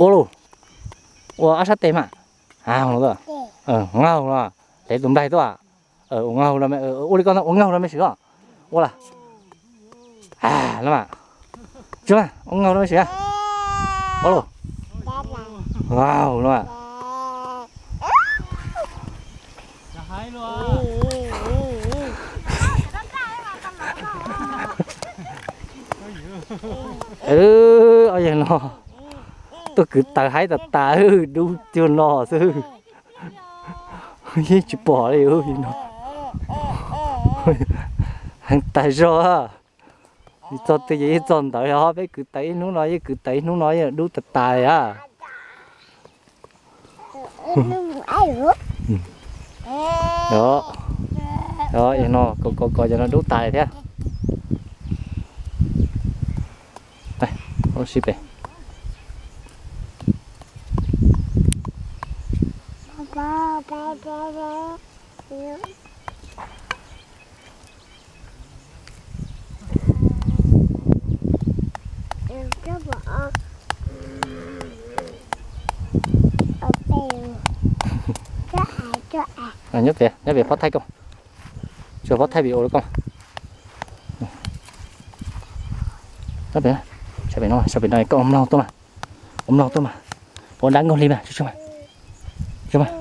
Ua los, ua ob sab tes mas. Ua, ua ngaug los, hle tus nplaig tuaj. Ua ngaug los, ua li koj ua ngaug los me sim os. Ua los. Los mas, ua ngaug los me sim. Ua los. Ngaug los. Ob yawg no tuaj kwv taws haib tas tas, dub cuag no xwb. Yeej tsis pom li no. Heev tas zog. Txog twg ces yeej txog ntawd os, peb kwv taws ib hnub no yeej kwv taws ib hnub no yeej dub tas tas li a. Yog no, kov kov kov cov no dub tas li thiab. Sib pem. Nyob pem, nyob pem phob thaij koj. Tsuas phob thaij video rau koj. Nyob pem, sab pem no, sab pem no koj ua mloog tuaj mas. Ua mloog tuaj mas. Ua dab nkaug li mas, tsuas mas.